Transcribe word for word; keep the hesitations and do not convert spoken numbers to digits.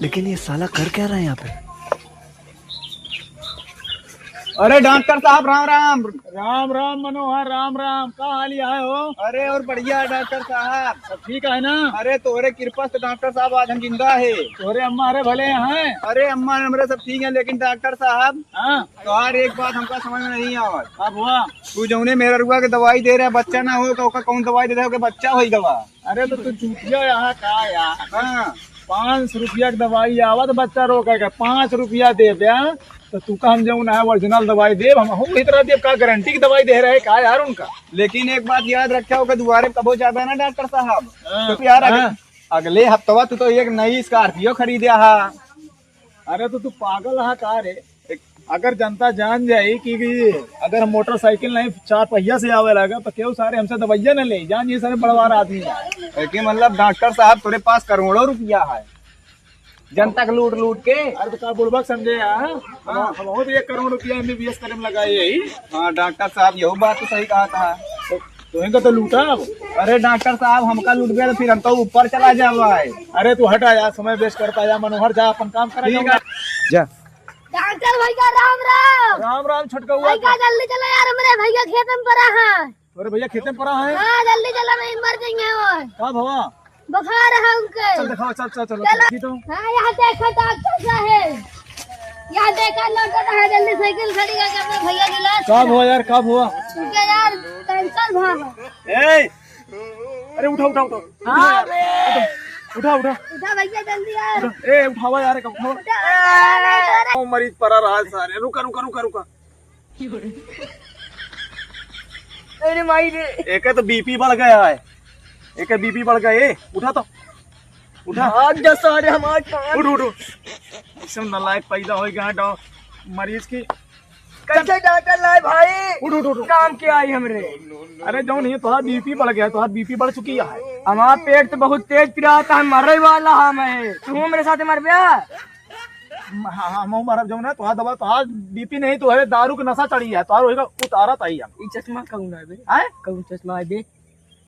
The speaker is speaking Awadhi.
लेकिन ये साला कर क्या रहा है यहाँ पे? अरे डॉक्टर साहब, राम राम। राम राम मनोहर, राम राम। का हाल है हो? अरे और बढ़िया है डॉक्टर साहब। सब ठीक है ना? अरे तोहरे कृपा से डॉक्टर साहब आज हम जिंदा है। तोहरे अम्मा अरे भले हैं? अरे अम्मा हमरे सब ठीक है, लेकिन डॉक्टर साहब, हाँ। तोहार एक बात हमका समझ में नहीं आवत। का हुआ? तू जौने मेहरुआ के दवाई दे रहा, बच्चा ना हो तो ओका कौन दवाई दे रहा, ओके बच्चा होई गवा। अरे तो तू चूतिया यहाँ का यार? हाँ। पाँच सौ रुपया के दवाई आवत बच्चा रोके के, पाँच रुपया देबे, तो तू का हम जौन है ओरिजिनल दवाई देब, हम हम भीतर देब का गारंटी की दवाई दे रहे का यार उनका? लेकिन एक बात याद रखे, ओके दुआरे पे कबो जाबे ना डॉक्टर साहब। हाँ, तो यार अग-, हाँ। अगले हफ्तवा तू तो एक नई स्कॉर्पियो खरीदे हा। अरे तो तू पागल हा का रे? अगर जनता जान जाई कि, कि अगर हम मोटरसाइकिल नहीं चार पहिया से आवे लगा तो केहू सारे हमसे दवाइया न ले जान, ये सारे बड़वार आदमी है। कि मतलब डॉक्टर साहब तोरे पास करोड़ों रुपया है, जनता के लूट लूट के। अरे तो का बुड़बक समझे यार? हाँ। हम बहुत एक करोड़ रुपया एमबीबीएस करे में लगाए यही। हाँ डॉक्टर साहब, यही बात तो सही कहा था। तो, तो इनका तो लूटा अब। अरे डॉक्टर साहब, हमका लूट गया तो फिर हम तो ऊपर चला जावा है। अरे तू हटा यार, समय वेस्ट करता यार मनोहर, जा अपन काम करा, ठीक जाओ। है। जा। डॉक्टर भैया राम राम। राम राम छोटका हुआ। भैया जल्दी चला यार, हमरे भैया खेत में परा है। तोरे भैया खेते में परा है? हाँ जल्दी चला, नहीं मर जाएंगे वो। का भवा? बुखार है उनके। चल दिखाओ, चल, चल, चलो, चलो। ठीक हो? हाँ यहाँ देखा डॉक्टर साहब, यहाँ देखा लौटा है, जल्दी साइकिल खड़ी करके अपने भैया के इलाज का करा। भवा यार, का भवा? उनके यार कैंसर भवा। ए, अरे उठा, उठा, उठा। हाँ, उठा, उठा, उठा। उठा भैया जल्दी यार। उठा। ए, उठावा यार, उठावा। उठा, उठा, उठा। ओ, मरीज परा रहा है सारे। रुका, रुका, रुका, रुका। अरे माई रे। एके तो बीपी बढ़ गया है, एके बीपी बढ़ गया। ए, उठा तो, उठा। भाग जा सारे, हमार काम। उठ, उठ, उठ। सब नालायक पैदा हो गया है डॉ-, मरीज की। कैसे डॉक्टर लाए भाई? उठ, उठ, उठ, उठ। काम के आई हमरे? अरे जौन ये तोहार बीपी बढ़ गया, तोहार बीपी बढ़ चुकी है। हमार पेट तो बहुत तेज पिरात है, मरे वाला है मैं। तू हमरे साथ मर गया? हाँ, हाँ, हम मरब जौन है, तोहार दवा, तोहार बीपी नहीं तो है, दारू के नशा चढ़ी है, तोहार होएगा उतारत आई हम। ई चश्मा कौन है बे? हैं? कौन चश्मा है बे?